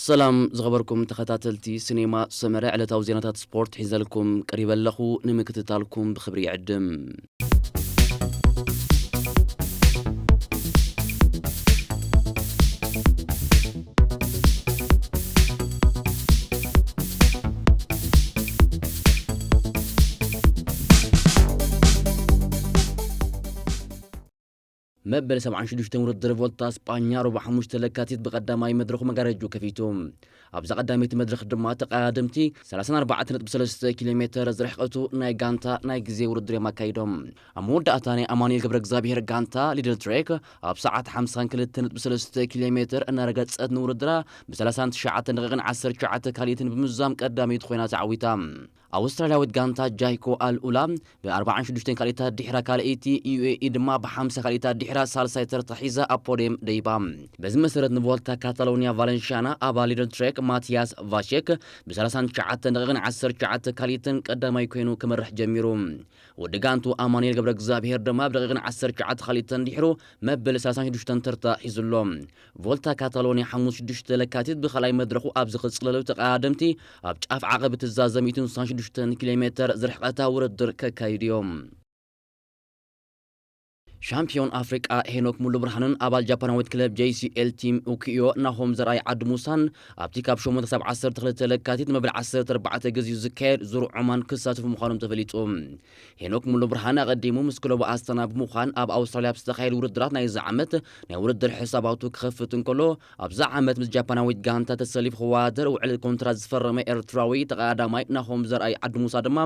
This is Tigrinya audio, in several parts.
ሰላም ዝኸበርኩም ተኸታተልቲ ሲኔማ ሰመረ፣ ዕለታዊ ዜናታት ስፖርት ሒዘልኩም ቀሪበ ኣለኹ። ንምክትታልኩም ብኽብሪ ይዕድም። መበል ሰብዓን ሽዱሽተን ውድድር ቮልታ ስጳኛ፣ ረቡዕ ሓሙሽተ ለካቲት ብቐዳማይ መድረኹ መጋረጁ ከፊቱ። ኣብዛ ቀዳመይቲ መድረኽ ድማ ተቐዳደምቲ ሰላሳን ኣርባዕተን ነጥቢ ሰለስተ ኪሎ ሜተር ዝርሕቐቱ ናይ ጋንታ ናይ ግዜ ውድድር እዮም ኣካይዶም። ኣብ መወዳእታ ናይ ኣማኑኤል ገብረ እግዚኣብሔር ጋንታ ሊድል ትሬክ ኣብ ሰዓት ሓምሳን ክልተን ነጥቢ ሰለስተ ኪሎ ሜተር እናረገጸት ንውድድራ ብሰላሳን ትሽዓተን ደቂቕን ዓሰርተ ትሽዓተ ካልኢትን ብምዝዛም ቀዳመይቲ ኮይና ተዓዊታ። ኣውስትራልያዊት ጋንታ ጃይኮ ኣልኡላ ብ ኣርባዓን ሽዱሽተን ካልኢታት ድሕራ ካልኣይቲ፣ ዩ ኤ ኢ ድማ ብ ሓምሳ ካልኢታት ድሕራ ሳልሳይ ተርታ ሒዛ ኣብ ፖድየም ደይባ። በዚ መሰረት ንቮልታ ካታሎኒያ ቫለንሽያና ኣባል ሊድል ትሬክ ማቲያስ ቫሼክ ብ ሰላሳን ትሽዓተን ደቂቕን ዓሰርተ ትሽዓተ ካልኢትን ቀዳማይ ኮይኑ ክመርሕ ጀሚሩ። ወዲ ጋንቱ ኣማኑኤል ገብረ እግዚኣብሔር ድማ ብደቂቕን ዓሰርተ ትሽዓተ ካልኢትን ድሕሩ መበል ሰላሳን ሽዱሽተን ተርታ ሒዙ ኣሎ። ቮልታ ካታሎኒያ ሓሙስ ሽዱሽተ ለካቲት ብኻልኣይ መድረኹ ኣብ ዝቕጽለሉ ተቐዳደምቲ ኣብ ጫፍ ዓቐብ እትዛዘም ሚእትን ስሳን ሽዱሽተን ኪሎ ሜተር ዝርሕቐታ ውድድር ከካይዱ እዮም። ሻምፒዮን ኣፍሪቃ ሄኖክ ሙሉ ብርሃንን ኣባል ጃፓናዊት ክለብ ጄ ሲ ኤል ቲም ኡኪዮ ናሆም ዘርኣይ ዓዲ ሙሳን ኣብቲ ካብ ሸሞንተ ክሳብ ዓሰርተ ክልተ ለካቲት መበል ዓሰርተ ኣርባዕተ ግዜኡ ዝካየድ ዙር ዖማን ክሳተፉ ምዃኖም ተፈሊጡ። ሄኖክ ሙሉ ብርሃን ኣቐዲሙ ምስ ክለቡ ኣስታና ብምዃን ኣብ ኣውስትራልያ ኣብ ዝተኻየዱ ውድድራት ናይዚ ዓመት ናይ ውድድር ሕሳባቱ ክኸፍት እንከሎ፣ ኣብዛ ዓመት ምስ ጃፓናዊት ጋንታ ተሰሊፉ ክወዳደር ውዕል ኮንትራት ዝፈረመ ኤርትራዊ ተቐዳዳማይ ናሆም ዘርኣይ ዓዲ ሙሳ ድማ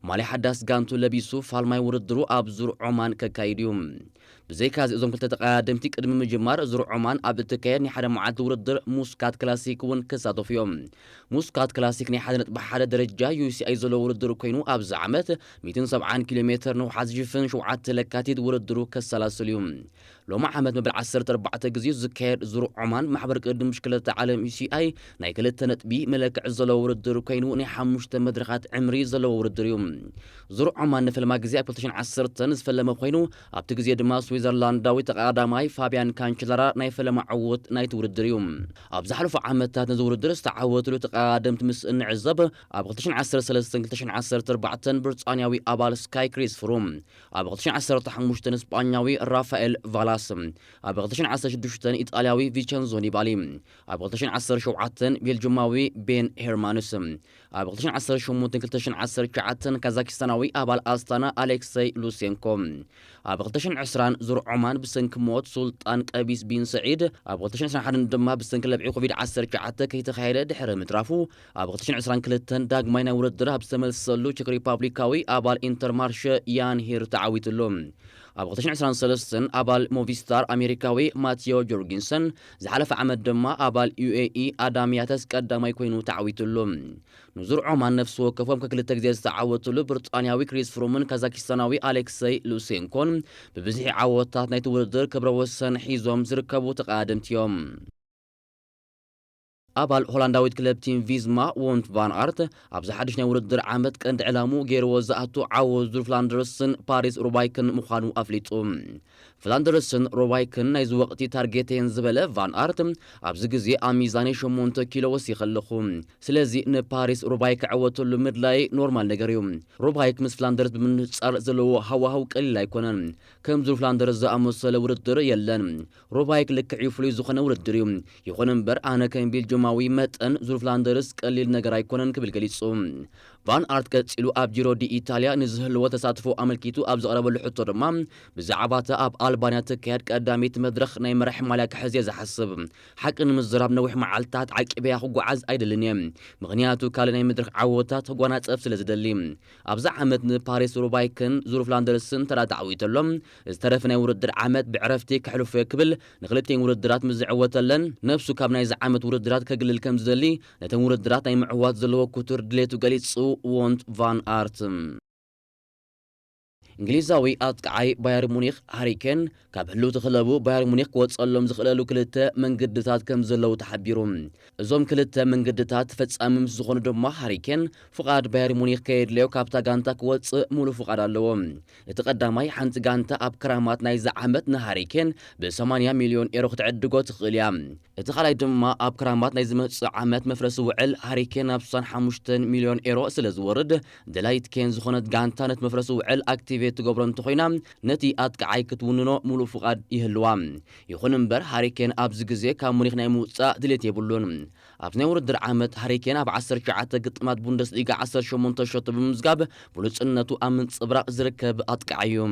ማልያ ሓዳስ ጋንቱ ለቢሱ ፋልማይ ውድድሩ ኣብ ዙር ዖማን ከካይድ እዩ። ብዘይካዚ እዞም ክልተ ተቐዳደምቲ ቅድሚ ምጅማር ዙር ዖማን ኣብ እትካየድ ናይ ሓደ መዓልቲ ውድድር ሙስካት ክላሲክ እውን ክሳተፉ እዮም። ሙስካት ክላሲክ ናይ ሓደ ነጥቢ ሓደ ደረጃ ዩ ሲ ኣይ ዘለዎ ውድድር ኮይኑ ኣብዚ ዓመት ሚእትን ሰብዓን ኪሎ ሜተር ንውሓት ዝሽፍን ሸውዓተ ለካቲት ውድድሩ ከሰላስል እዩ። ሎሚ ዓመት መበል ዓሰርተ ኣርባዕተ ግዜኡ ዝካየድ ዙር ዖማን ማሕበር ቅድድም ብሽክለታ ዓለም ዩ ሲ ኣይ ናይ ክልተ ነጥቢ መለክዒ ዘለዎ ውድድር ኮይኑ ናይ ሓሙሽተ መድረኻት ዕምሪ ዘለዎ ውድድር እዩ። ዙር ዖማን ንፈለማ ግዜ ኣብ ክልተ ሽሕን ዓሰርተን ዝፈለመ ኮይኑ ኣብቲ ግዜ ድማ ስዊዘርላንዳዊ ተቐዳዳማይ ፋብያን ካንችላራ ናይ ፈለማ ዕውት ናይቲ ውድድር እዩ። ኣብ ዝሓለፉ ዓመታት ነዚ ውድድር ዝተዓወትሉ ተቐዳደምቲ ምስ እንዕዘብ ኣብ ክልተ ሽሕን ዓሰርተ ሰለስተን ክልተ ሽሕን ዓሰርተ ኣርባዕተን ብሪጣንያዊ ኣባል ስካይ ክሪስ ፍሩም ኣብ ክልተ ሽሕን ዓሰርተ ሓሙሽተን ስጳኛዊ ራፋኤል ቫላስ፣ ኣብ ክልተ ሽሕን ዓሰርተ ሽዱሽተን ኢጣልያዊ ቪቸንዞ ኒባሊ፣ ኣብ ክልተ ሽሕን ዓሰርተ ሸውዓተን ቤልጅማዊ ቤን ሄርማንስ፣ ኣብ ክልተ ሽሕን ዓሰርተ ሸሞንተን ክልተ ሽሕን ዓሰርተ ትሽዓተን ካዛኪስታናዊ ኣባል ኣስታና ኣሌክሰይ ሉሴንኮ፣ ኣብ ክልተ ሽሕን ዕስራን ዙር ዖማን ብሰንኪ ሞት ሱልጣን ቀቢስ ቢን ሰዒድ፣ ኣብ ክልተ ሽሕን ዕስራን ሓደን ድማ ብሰንኪ ለብዒ ኮቪድ ዓሰርተ ትሽዓተ ከይተኻየደ ድሕሪ ምትራፉ፣ ኣብ ክልተ ሽሕን ዕስራን ክልተን ዳግማይ ናይ ውድድር ኣብ ዝተመልሰሉ ቸክ ሪፓብሊካዊ ኣባል ኢንተርማርሸ ያን ሂር ተዓዊቱ ኣሎ። ኣብ ክልተ ሽሕን ዕስራን ሰለስተን ኣባል ሞቪስታር ኣሜሪካዊ ማቲዮ ጆርጊንሰን፣ ዝሓለፈ ዓመት ድማ ኣባል ዩ ኤ ኢ ኣዳም ያተስ ቀዳማይ ኮይኑ ተዓዊቱ ኣሎ። ንዙር ዖማን ነፍሲ ወከፎም ከክልተ ግዜ ዝተዓወትሉ ብሪጣንያዊ ክሪስ ፍሩምን ካዛኪስታናዊ ኣሌክሰይ ሉሴንኮን ብብዝሒ ዓወታት ናይቲ ውድድር ክብረ ወሰን ሒዞም ዝርከቡ ተቐዳደምቲ እዮም። ኣባል ሆላንዳዊት ክለብ ቲም ቪዝማ ዎንት ቫን ኣርት ኣብዚ ሓድሽ ናይ ውድድር ዓመት ቀንዲ ዕላሙ ገይርዎ ዝኣቱ ዓወት ዙር ፍላንደርስን ፓሪስ ሩባይክን ምዃኑ ኣፍሊጡ። ፍላንደርስን ሩባይክን ናይዚ ወቕቲ ታርጌተይን ዝበለ ቫን ኣርት፣ ኣብዚ ግዜ ኣብ ሚዛነይ ሸሞንተ ኪሎ ወሲኸ ኣለኹ። ስለዚ ንፓሪስ ሩባይክ ክዕወተሉ ምድላይ ኖርማል ነገር እዩ። ሩባይክ ምስ ፍላንደርስ ብምንጻር ዘለዎ ሃዋህው ቀሊል ኣይኮነን። ከም ዙር ፍላንደርስ ዝኣመሰለ ውድድር የለን። ሩባይክ ልክዕ እዩ፣ ፍሉይ ዝኾነ ውድድር እዩ። ይኹን እምበር ኣነ ከም ቤልጅማዊ መጠን ዙር ፍላንደርስ ቀሊል ነገር ኣይኮነን ክብል ገሊጹ። ቫን ኣርት ቀጺሉ ኣብ ጂሮ ዲ ኢታልያ ንዝህልዎ ተሳትፎ ኣመልኪቱ ኣብ ዘቕረበሉ ሕቶ ድማ ብዛዕባ እታ ኣብ ኣልባንያ ትካየድ ቀዳመይቲ መድረኽ ናይ መራሒ ማልያ ክሕዝ እየ ዝሓስብ። ሓቂ ንምዝራብ ነዊሕ መዓልታት ዓቂበያ ክጓዓዝ ኣይደልን እየ። ምኽንያቱ ካልእ ናይ መድረኽ ዓወታት ክጓናጸፍ ስለ ዝደሊ። ኣብዛ ዓመት ንፓሪስ ሩባይክን ዙር ፍላንደርስን ተራ ተዓዊተሎም ዝተረፈ ናይ ውድድር ዓመት ብዕረፍቲ ከሕልፎ እየ ክብል ንክልቲኤን ውድድራት ምስ ዝዕወተለን ነብሱ ካብ ናይዚ ዓመት ውድድራት ከግልል ከም ዝደሊ ነተን ውድድራት ናይ ምዕዋት ዘለዎ ክቱር ድሌቱ ገሊጹ ዎንት ቫን ኣርት። እንግሊዛዊ ኣጥቃዓይ ባየር ሙኒኽ ሃሪ ኬን ካብ ህልውቲ ክለቡ ባየር ሙኒኽ ክወጸሎም ዝኽእለሉ ክልተ መንገድታት ከም ዘለዉ ተሓቢሩ። እዞም ክልተ መንገድታት ተፈጻሚ ምስ ዝኾኑ ድማ ሃሪ ኬን ፍቓድ ባየር ሙኒኽ ከየድለዮ ካብታ ጋንታ ክወጽእ ሙሉእ ፍቓድ ኣለዎ። እቲ ቀዳማይ ሓንቲ ጋንታ ኣብ ክራማት ናይዚ ዓመት ንሃሪ ኬን ብ ሰማንያ ሚልዮን ኤሮ ክትዕድጎ ትኽእል እያ። እቲ ካልኣይ ድማ ኣብ ክራማት ናይ ዝመጽእ ዓመት መፍረሲ ውዕል ሃሪ ኬን ናብ ስሳን ሓሙሽተን ሚልዮን ኤሮ ስለ ዝወርድ፣ ደላይት ኬን ዝኾነት ጋንታ ነቲ መፍረሲ ውዕል ኣክቲቬት ትገብሮ እንተኾይና፣ ነቲ ኣጥቃዓይ ክትውንኖ ሙሉእ ፍቓድ ይህልዋ። ይኹን እምበር ሃሪ ኬን ኣብዚ ግዜ ካብ ሙኒኽ ናይ ምውጻእ ድሌት የብሉን። ኣብዚ ናይ ውድድር ዓመት ሃሪ ኬን ኣብ ዓሰርተ ትሽዓተ ግጥማት ቡንደስሊጋ ዓሰርተ ሸሞንተ ሸቶ ብምምዝጋብ ብሉጽነቱ ኣብ ምንጽብራቕ ዝርከብ ኣጥቃዓይ እዩ።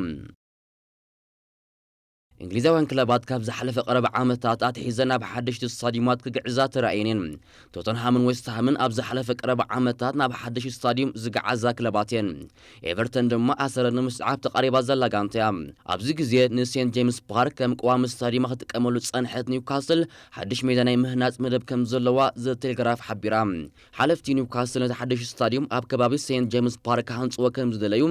እንግሊዛውያን ክለባት ካብ ዝሓለፈ ቀረባ ዓመታት ኣትሒዘን ናብ ሓደሽቲ ስታዲዩማት ክግዕዛ ተራእየን እየን። ቶተንሃምን ዌስትሃምን ኣብ ዝሓለፈ ቀረባ ዓመታት ናብ ሓደሽ ስታዲዩም ዝገዓዛ ክለባት እየን። ኤቨርተን ድማ ኣሰረን ንምስዓብ ተቓሪባ ዘላ ጋንታ እያ። ኣብዚ ግዜ ንሴንት ጄምስ ፓርክ ከም ቀዋሚ ስታዲዩማ ክትጥቀመሉ ዝጸንሐት ኒውካስል ሓድሽ ሜዳ ናይ ምህናጽ መደብ ከም ዘለዋ ዘ ቴሌግራፍ ሓቢራ። ሓለፍቲ ኒውካስል ነቲ ሓድሽ ስታዲዩም ኣብ ከባቢ ሴንት ጄምስ ፓርክ ክሃንጽዎ ከም ዝደለዩ፣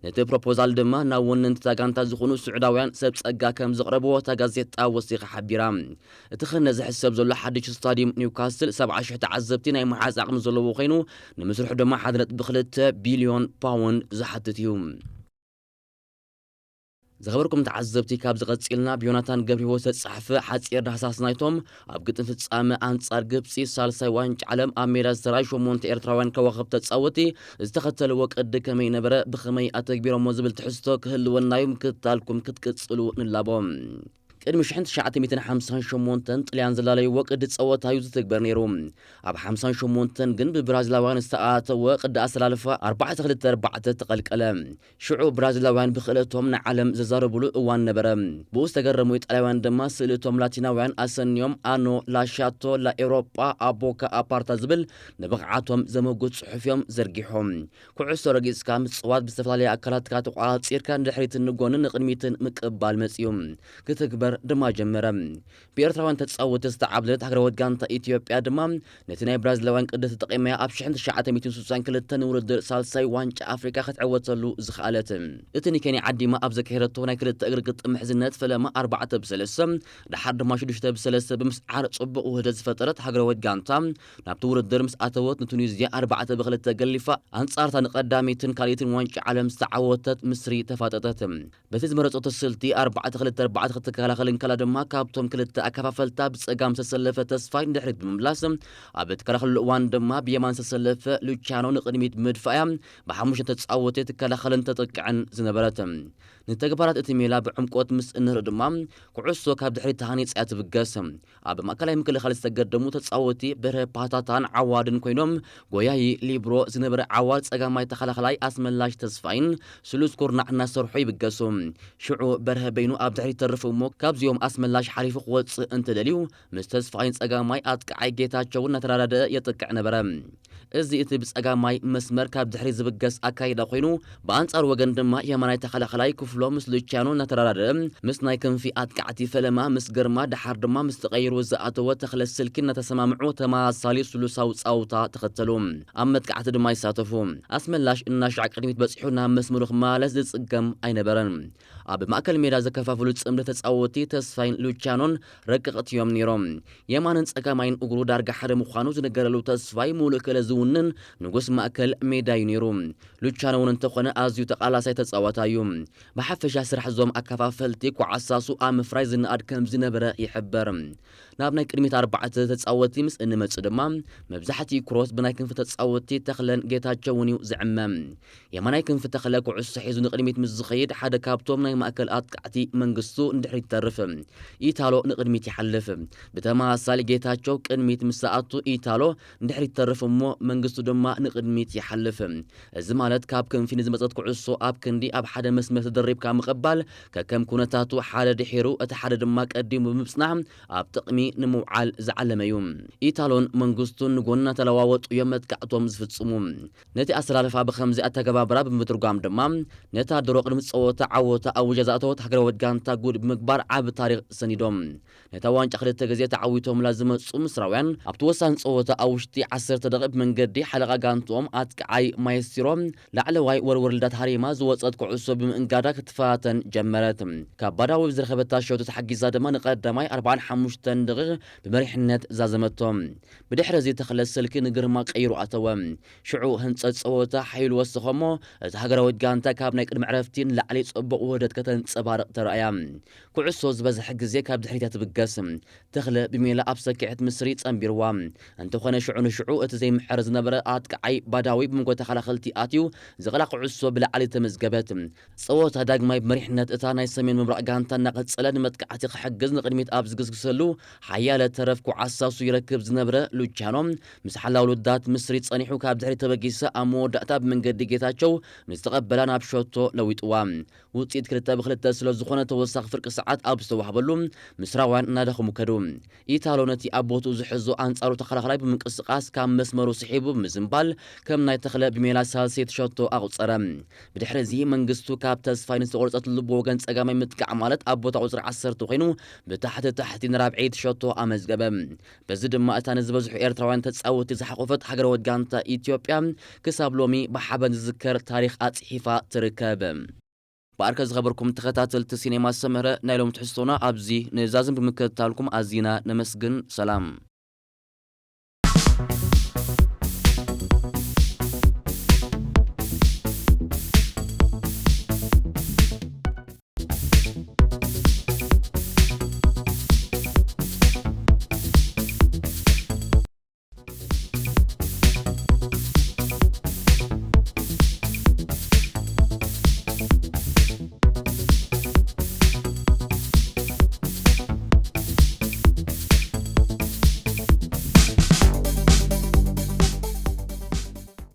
ነቲ ፕሮፖዛል ድማ ናብ ወነንቲ እታ ጋንታ ዝኾኑ ስዑዳውያን ሰብ ጸጋ ከም ዘቕረብዎ እታ ጋዜጣ ወሲኻ ሓቢራ። እቲ ክህነጽ ዝሕሰብ ዘሎ ሓድሽ ስታዲዩም ኒውካስል ሰብዓ ሽሕ ተዓዘብቲ ናይ መሓዝ ዓቕሚ ዘለዎ ኮይኑ፣ ንምስርሑ ድማ ሓደ ነጥቢ ክልተ ቢልዮን ፓውንድ ዝሓትት እዩ። ዝኸበርኩም ተዓዘብቲ፣ ካብ ዝቐጺልና ብዮናታን ገብረህይወት ዝተጻሕፈ ሓጺር ዳህሳስ ናይቶም ኣብ ግጥም ፍጻመ ኣንጻር ግብጺ ሳልሳይ ዋንጫ ዓለም ኣብ ሜዳ ዝተራእዩ ሸሞንተ ኤርትራውያን ከዋኽብቲ ተጻወቲ ዝተኸተልዎ ቅዲ ከመይ ነበረ፣ ብኸመይ ኣተግቢሮሞ ዝብል ትሕዝቶ ክህልወና እዩ። ምክትታልኩም ክትቅጽሉ ንላቦ። ቅድሚ ሽሕን ትሽዓተ ሚእትን ሓምሳን ሸሞንተን ጥልያን ዘላለይዎ ቅዲ ጸወታ እዩ ዝትግበር ነይሩ። ኣብ ሓምሳን ሸሞንተን ግን ብብራዚላውያን ዝተኣተወ ቅዲ ኣሰላልፋ ኣርባዕተ ክልተ ኣርባዕተ ተቐልቀለ። ሽዑ ብራዚላውያን ብክእለቶም ንዓለም ዘዛረቡሉ እዋን ነበረ። ብኡ ዝተገረሙ ኢጣልያውያን ድማ ስእሊ እቶም ላቲናውያን ኣሰንዮም ኣኖ ላሻቶ ላ ኤውሮጳ ኣቦካ ኣፓርታ ዝብል ንብቕዓቶም ዘመጉስ ጽሑፍ እዮም ዘርጊሖም። ኩዕሶ ረጊጽካ ምጽዋት ብዝተፈላለየ ኣካላትካ ተቋጺርካ ንድሕሪትን ንጎንን ንቕድሚትን ምቅባል መጺኡ። ክትግበር ድማ ጀመረ። ብኤርትራውያን ተጻወቲ ዝተዓብለለት ሃገራዊት ጋንታ ኢትዮጵያ ድማ ነቲ ናይ ብራዚላውያን ቅዲ ተጠቒማ ኣብ ሽሕን ትሽዓተ ሚእትን ስሳን ክልተን ውድድር ሳልሳይ ዋንጫ ኣፍሪቃ ክትዕወተሉ ዝኸኣለት። እቲ ንኬንያ ዓዲማ ኣብ ዘካየደቶ ናይ ክልተ እግሪ ግጥም ምሕዝነት ፈለማ ኣርባዕተ ብሰለስተ፣ ደሓር ድማ ሽዱሽተ ብሰለስተ ብምስዓር ጽቡቕ ውህደት ዝፈጠረት ሃገራዊት ጋንታ ናብቲ ውድድር ምስ ኣተወት ንቱኒዝያ ኣርባዕተ ብክልተ ገሊፋ ኣንጻርታ ንቐዳመይትን ካልኣይትን ዋንጫ ዓለም ዝተዓወተት ምስሪ ተፋጠጠት። በቲ ዝመረጸቶ ስልቲ ኣርባዕተ ክልተ ኣርባዕተ ክትከላኸል እንከላ ድማ ካብቶም ክልተ ኣከፋፈልታ ብጸጋም ዝተሰለፈ ተስፋይ ንድሕሪት ብምምላስ ኣብ እትከላኸለሉ እዋን ድማ ብየማን ዝተሰለፈ ሉቻኖ ንቕድሚት ብምድፋእያ ብሓሙሽተ ተጻወቲ ትከላኸልን ተጠቅዕን ዝነበረት። ንተግባራት እቲ ሜላ ብዕምቆት ምስ እንርኢ ድማ ኩዕሶ ካብ ድሕሪት ተሃኒጻ እያ ትብገስ። ኣብ ማእከላይ ምክልኻል ዝተገደሙ ተጻወቲ በርሀ ፓታታን ዓዋድን ኮይኖም፣ ጎያዪ ሊብሮ ዝነበረ ዓዋድ ጸጋማይ ተኸላኸላይ ኣስመላሽ ተስፋይን ስሉስ ኩርናዕ እናሰርሑ ይብገሱ። ሽዑ በርሀ በይኑ ኣብ ድሕሪት ይተርፍ እሞ ካብዚኦም ኣስመላሽ ሓሊፉ ክወጽእ እንተደልዩ ምስ ተስፋይን ጸጋማይ ኣጥቃዓይ ጌታቸውን እናተረዳደአ የጥቅዕ ነበረ። እዚ እቲ ብጸጋማይ መስመር ካብ ድሕሪት ዝብገስ ኣካይዳ ኮይኑ፣ ብኣንጻር ወገን ድማ የማናይ ተኸላኸላይ ክፍሎ ምስ ሉቺያኖ እናተረዳደአ፣ ምስ ናይ ክንፊ ኣጥቃዕቲ ፈለማ ምስ ግርማ፣ ደሓር ድማ ምስ ተቐይሩ ዝኣተወ ተኽለ ስልኪ እናተሰማምዑ ተመሳሳሊ ስሉሳዊ ጻውታ ተኸተሉ። ኣብ መጥቃዕቲ ድማ ይሳተፉ። ኣስመላሽ እናሻዕ ቅድሚት በጺሑ ናብ መስመሩ ክመላለስ ዝጽገም ኣይነበረን። ኣብ ማእከል ሜዳ ዘከፋፍሉ ጽምዲ ተጻወቲ ተስፋይን ሉቺያኖን ረቀቕቲ እዮም ነይሮም። የማንን ጸጋማይን እግሩ ዳርጋ ሓደ ምዃኑ ዝነገረሉ ተስፋይ፣ ሙሉእ ክእለት ዝውንን ንጉስ ማእከል ሜዳ እዩ ነይሩ። ሉቻኖ እውን እንተኾነ ኣዝዩ ተቓላሳይ ተጻዋታይ እዩ። ብሓፈሻ ስራሕ እዞም ኣከፋፈልቲ ኳዕሳሱ ኣብ ምፍራይ ዝነኣድ ከም ዝነበረ ይሕበር። ናብ ናይ ቅድሚት ኣርባዕተ ተጻወቲ ምስ እንመጽእ ድማ፣ መብዛሕትኡ ክሮስ ብናይ ክንፊ ተጻወቲ ተኽለን ጌታቸውን እዩ ዝዕመ። የማናይ ክንፊ ተኽለ ኩዕሶ ሒዙ ንቕድሚት ምስ ዝኸይድ፣ ሓደ ካብቶም ናይ ማእከል ኣጥቃዕቲ መንግስቱ ንድሕሪት ይተርፍ። ኢታሎ ንቕድሚት ይሓልፍ። ብተመሳሳሊ ጌታቸው ቅድሚት ምስ ኣቱ፣ ኢታሎ ንድሕሪት ይተርፍ እሞ መንግስቱ ድማ ንቕድሚት ይሓልፍ። እዚ ማለት ካብ ክንፊ ንዝመጸት ኩዕሶ ኣብ ክንዲ ኣብ ሓደ መስመር ትድርብ ካብ ምቕባል፣ ከከም ኩነታቱ ሓደ ድሒሩ እቲ ሓደ ድማ ቀዲሙ ብምጽናሕ ኣብ ጥቕሚ ንምውዓል ዝዓለመ እዩ። ኢታሎን መንግስቱን ንጎኒ እናተለዋወጡ እዮም መጥቃዕቶም ዝፍጽሙ። ነቲ ኣሰላልፋ ብኸምዚ ኣተገባብራ ብምትርጓም ድማ፣ ነታ ድሮ ቅድሚ ጸወታ ዓወታ ኣውጃ ዝኣተወት ሃገራዊት ጋንታ ጉድ ብምግባር ዓቢ ታሪኽ ሰኒዶም። ነታ ዋንጫ ክልተ ግዜ ተዓዊቶምላ ዝመጹ ምስራውያን፣ ኣብቲ ወሳኒ ጸወታ ኣብ ውሽጢ ዓሰርተ ደቂቕ ብመንገዲ ሓለቓ ጋንትኦም ኣጥቃዓይ ማየስቲሮ ላዕለዋይ ወርወር ልዳት ሃሪማ ዝወጸት ኩዕሶ ብምእንጋዳ ክትፈታተን ጀመረት። ካብ ባዳዊ ብዝረኸበታ ሸቶ ተሓጊዛ ድማ ንቐዳማይ ኣርባዓን ሓሙሽተን ደቂቕ ብመሪሕነት ዛዘመቶ። ብድሕሪ እዚ ተኽለ ስልኪ ንግርማ ቀይሩ ኣተወ። ሽዑ ህንጸት ጸወታ ሓይሉ ወሰኸ እሞ፣ እታ ሃገራዊት ጋንታ ካብ ናይ ቅድሚ ዕረፍቲ ንላዕሊ ጽቡቕ ውህደት ከተንጸባርቕ ተራእያ። ኩዕሶ ዝበዝሐ ግዜ ካብ ድሕሪት እያ ትብገስ። ተኽለ ብሜላ ኣብ ሰኪዐት ምስሪ ጸንቢርዋ። እንተኾነ ሽዑ ንሽዑ እቲ ዘይምሕር ዝነበረ ኣጥቃዓይ ባዳዊ ብመንጎ ተኸላኸልቲ ኣትዩ ዝቕላ ኩዕሶ ብላዕሊ ተመዝገበት። ጸወታ ዳግማይ ብመሪሕነት እታ ናይ ሰሜን ምብራቕ ጋንታ እናቐጸለ ንመጥቃዕቲ ክሕግዝ ንቕድሚት ኣብ ዝግስግሰሉ ሓያለ ተረፍ ኩዓሳሱ ይረክብ ዝነበረ ሉቻኖ ምስ ሓላው ልዳት ምስሪ ጸኒሑ ካብ ድሕሪ ተበጊሰ ኣብ መወዳእታ ብመንገዲ ጌታቸው ምስ ተቐበላ ናብ ሸቶ ለዊጥዋ። ውጽኢት ክልተ ብክልተ ስለ ዝኾነ ተወሳኺ ፍርቂ ሰዓት ኣብ ዝተዋህበሉ ምስራውያን እናደኸሙ ከዱ። ኢታሎ ነቲ ኣብ ቦትኡ ዝሕዞ ኣንጻሩ ተኸላኸላይ ብምንቅስቓስ ካብ መስመሩ ስሒቡ ብምዝንባል ከም ናይ ተኽለ ብሜላ ሳልሰይቲ ሸቶ ኣቑጸረ። ብድሕሪ እዚ መንግስቱ ካብ ተስፋይ ንዝተቖርጸትሉ ብወገን ጸጋማይ ምጥቃዕ ማለት ኣብ ቦታ ቁጽሪ ዓሰርተ ኮይኑ ብታሕቲ ታሕቲ ንራብዐይቲ ሸቶ ኣመዝገበ። በዚ ድማ እታ ንዝበዝሑ ኤርትራውያን ተጻወቲ ዝሓቖፈት ሃገራዊት ጋንታ ኢትዮጵያ ክሳብ ሎሚ ብሓበን ዝዝከር ታሪኽ ኣጽሒፋ ትርከብ። ብኣርከ ዝኸበርኩም ተኸታተልቲ ሲኔማ ሰመረ ናይ ሎም ትሕዝቶና ኣብዚ ንዛዝም ብምክትታልኩም ኣዚና ነመስግን። ሰላም።